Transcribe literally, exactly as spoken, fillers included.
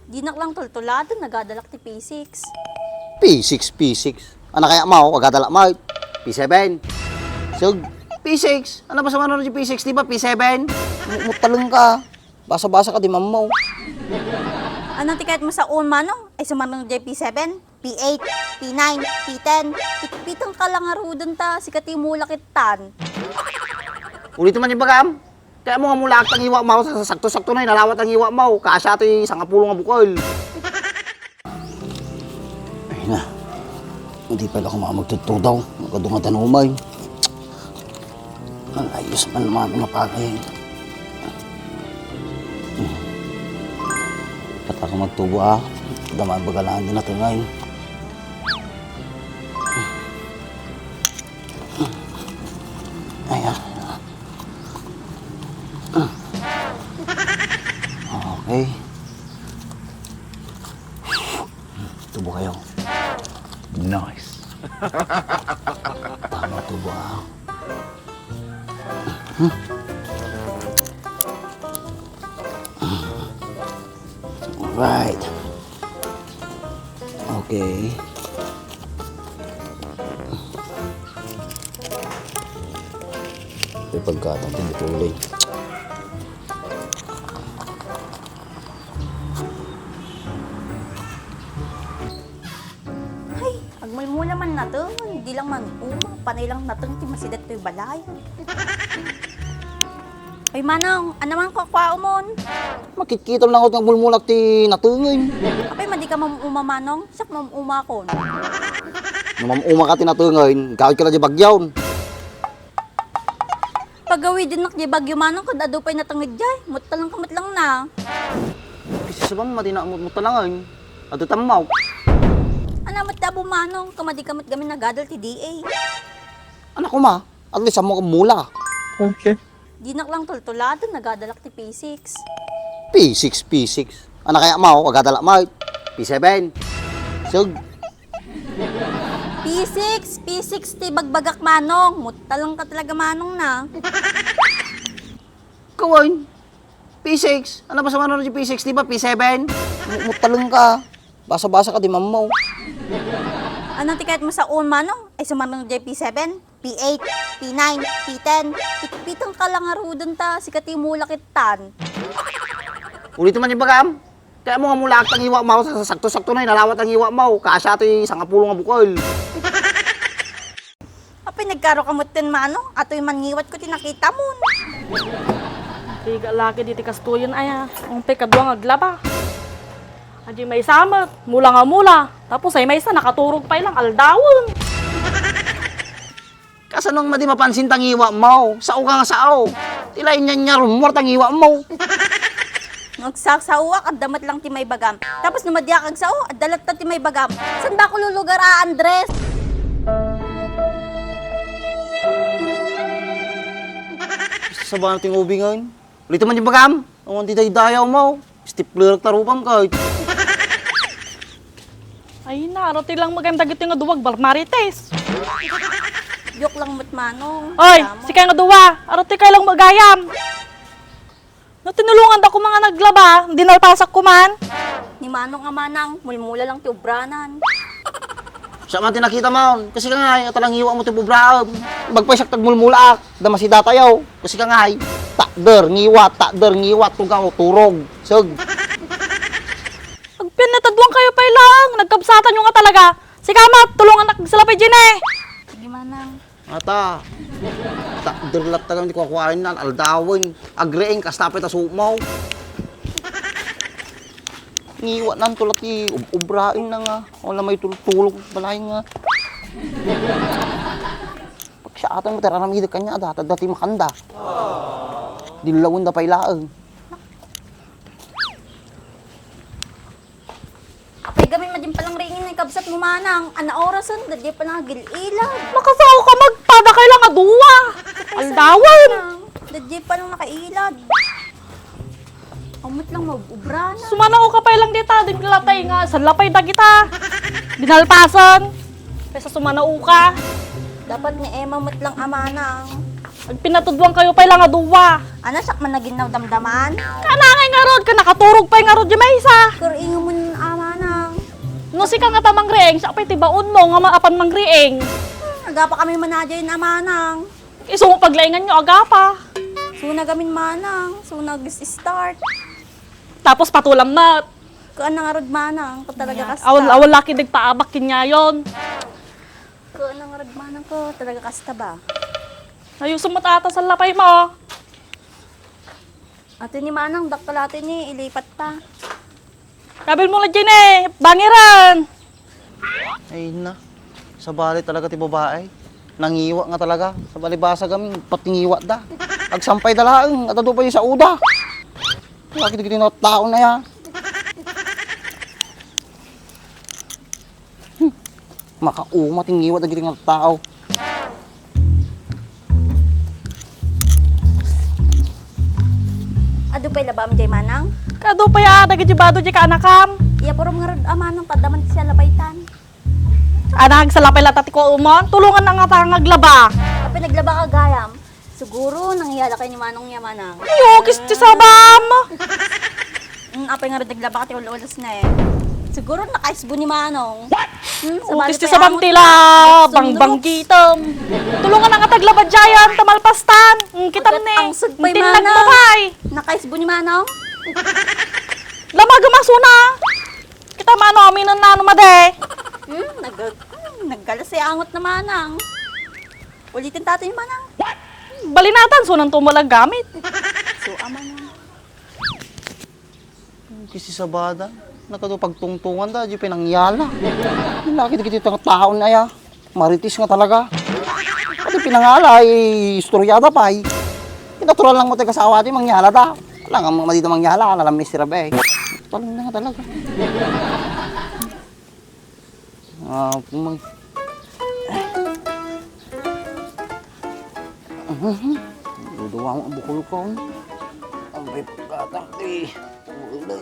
Dinak lang tultuladen, nagadalak ti P six. P six, P six. Ano kaya mo? Agadalak mo? P seven. Sug, P six. Ano ba sa mano ti P six? Di ba P seven? Mu-, mutaleng ka. Basa-basa ka, di mammaw. Ano ti kayat mo sa un, Manong? Ay, sa Manong J P seven, P eight, P nine, P ten. Pitpiteng ka lang ngaruden ta, sika ti mula kittan. Ulit man yung bagam. Kaya mo nga mula ak tangiwa mo, sa sakto-sakto na, inalawat tangiwa mo. Kasya ti sangapulo nga bukol. Ay na. Hindi pala ako makamagtuttudaw. Magkadunga tanumay. Ang ayos man mga pinapagay. Kata ko magtubo, ah. Daman bagalaan din natin ngayon. Ayan. Okay. Tubo kayo. Nice. Tama, tubo, ah. Alright. Okay. Ipagkatang tinutulay. Ay, agmulmula man nateng, di lang man uma, panay lang nateng ti masidat toy balay. Ay, Manong, ano man kukwaomon? Makikita lang ako nga agmulmulak ti natengen. Apay, madi ka mam-uma, Manong? Siak mam-umakon. No mam-uma ka ti natengen, ikawid ka na di bagyaw. Pagawidennak diay bagyo, Manong, ket adu pay natenged diay. Muttalang ka met lang na. Kasi sabam, madi na mut-, muttalangen. Adu tammaw. Ana met ti apo, Manong, kamadi ka met gamin nagadal ti D A. Anak ko, ma, at least, ammo ka mula. Okay. Dinak lang tultuladen, nagadalak ti P six. P six, P six. Anak kaya mo, agadalak mo. P seven. Sug. P six, P six ti bagbagak, Manong. Muttalang ka talaga, Manong, na. Kawan, P six. Ano ba sa Manong di P six? Di ba P seven? Mu-, muttalang ka. Basa-basa ka, di mammaw. Ano ti kayat mo sa un, Manong? Ay, sa Manong di P seven? P eight, P nine, P ten. Pitpiteng ka lang ngaruden ta, sika ti mula kittan. Ulit man yung bagam. Kaya mo nga mula ak tangiwa mo, sa-, sakto-sakto na, inalawat tangiwa mo. Kasya ti sangapulo nga bukol. Apay, nagkaro ka met ten, Manong? Atoy man ngiwat ko ti nakita mo. Piga laki diti kastoyen, aya. Umpay kadua nga aglaba. Adi maysa met, mula nga mula. Tapos ay maysa, nakaturog pay lang, aldawen. Kasano nga madi mapansin tangiwa mo? Sao ka nga sao. Ti lain niya niya rumor tangiwa mo. No agsasaoak, adda met lang ti maibagam. Tapos no madiak agsao, adda latta ti maibagam. Saan ba ako lulugar, a Andres? Sa ba nating ubingan? Ulit man yung bagam. Ang di daydayaw mo. Stipler ta rupam ka. Ay na, arati lang magayam dagiti nga duwag barmarites. Joke lang met, Manong. Oy, sika nga duwa, arati kay lang magayam. No tinulungan da ko mga naglaba, dinalpasak ko man. Ni Manong a Manang, mulmula lang ti ubranan. Siya man ti nakita mo, kasi ka nga, eh, talang iwa mo ti bubraam. Bagpay siya tagmulmulaak, da masidatayaw. Kasi ka nga, eh, takder, ngiwat, takder, ngiwat, tugaw, turog, sug. Agpinataduan kayo pay lang, nagkabsatan nyo nga talaga. Sige, Ama, tulungan na kagsalapay dyan eh. Sige, Manang. Ata, takder latta kami ti kukuain na, aldawen, agreeng, kasta pay ta sumaw. Ngiwat nan tulat ti ub-, ubrain na nga, wala may tultulog, balay nga. Pagsiatan mo, tararamidek kanya, data, dati makanda. Dilawen da pay laeng. Apay, gamin, madin palang ringin ni kabsat mo, Manang. Ana orasen, dadya pa nagil-ilad. Makasao ka magpada kay lang a duwa. Aldawen. Dadya pa lang nakailad. Amot lang mag-ubra na. Sumanao ka pay lang dita, din latay nga, salapay dagita. Dinalpasan. Kaysa sumanao ka. Dapat ni Emma met lang a Manang. Agpinatudwan kayo pay lang a duwa. Ana, siak man naginnaw damdaman? Kanangay ngarud, ka nakaturog pay ngarud di maysa. Kar-, inyo Siak pay ti baonmo nga maapan mangriing. Hmm, agapa kami manadiay na manang. Isu mo paglainganyo, agapa. Suna gamin manang, suna nag-start. Tapos patulam met. Kuan na ngarud manang, ko talaga kasta. Awan, awan laki nagpaabak kinyayon. Kuan na ngarud manang ko, talaga kasta ba? Ayusom met ata sa lapay mo. Ati ni manang, dakkel ati ni, ilipat ta. Kabil mo la dyan eh, bangiran. Ay na, sabali talaga ti babae. Nangiwa nga talaga. Sabali basa kami, patingiwa da. Agsampay da laeng, at adu pa yung sauda. Laki dagiti nga tao na ya. Hmm. Makauma ti ngiwat dagiti nga tao. Adu pay labam jay manang? Kadu pay a, dagiti bado jay kaanakam. Iya purom ngarud a manang, padda man ti siya lapaytan. Anak, sa lapay lata ti kuaumon. Tulungan na nga ta nga aglaba. Apay naglaba ka gayam? Siguro, nangyala kayo ni Manong niya, Manang. Ay, ukis ti sabam! Mm, apay nga rin naglaba ka ti ul-ulos na eh. Siguro, nakaisbo ni Manong. What? Hmm, ukis ti sabam ti la, bangbanggitam. Tulungan ang ataglaba dyan, tamalpastan. Mm, kitam ni. Ang sagpay, Manang. Nakaisbo ni Manong? Lama, gumasuna. Kita Manong, aminan na ano made. Hmm, nag naggalas ay angot na Manang. Ulitin tatin Manang. Balinatan, sunan to mo lang gamit. So, ama na. Kisi sabada, nakado pagtungtungan da, di pinangyala. Laki dagiti tao na ya. Marites nga talaga. Pati pinangala, ay istoryada pay. Natural lang mo tayo kasawa, di mangyala da. Alam nga, madida mangyala, alam miserable. Talang na nga talaga. Ah, pumang. Duduwa mo, bukol ko. Ang may pagkatang, eh. Ulo.